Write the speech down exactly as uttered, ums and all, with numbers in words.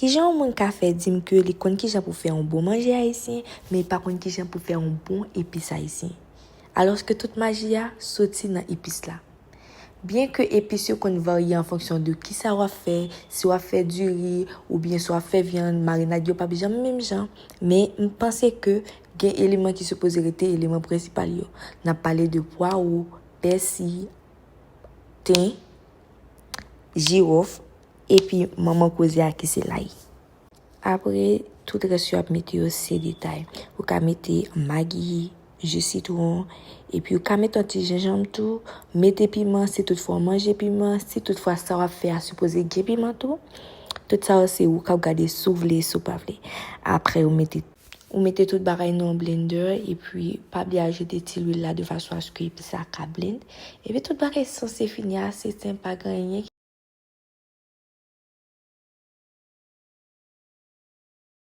Kijan yon moun ka fè di m ke li konn kijan pou fè yon bon manje ayisyen, men li pa konn kijan pou fè yon bon epis ayisyen? Alòske tout maji a soti nan epis la. Byen ke epis yo konn varye an fonksyon de kisa w ap fè, si w ap fè diri oubyen si w ap fè vyann, marinad yo p ap janm menm jan, men m panse ke gen eleman ki sipoze rete eleman prensipal yo. N ap pale de pwawo, pèsi, ten, jiwòf, epi manman koze a ki se lay. Apre, tout rès yo ap mete yo se detay. Ou ka mete magi, ji sitwon, epi ou ka mete yon ti jenjanm tou. Mete piman si toutfwa w manje piman, si toutfwa sa w ap fè a sipoze gen piman tou. Tout sa yo se ou k ap gade si w vle, si w pa vle. Apre, ou mete, ou mete tout bagay nan yon blender, epi pa bliye ajoute ti lwil la de fason aske epis la ka blend. Epi tout bagay sanse fini ase senp, pa gen anyen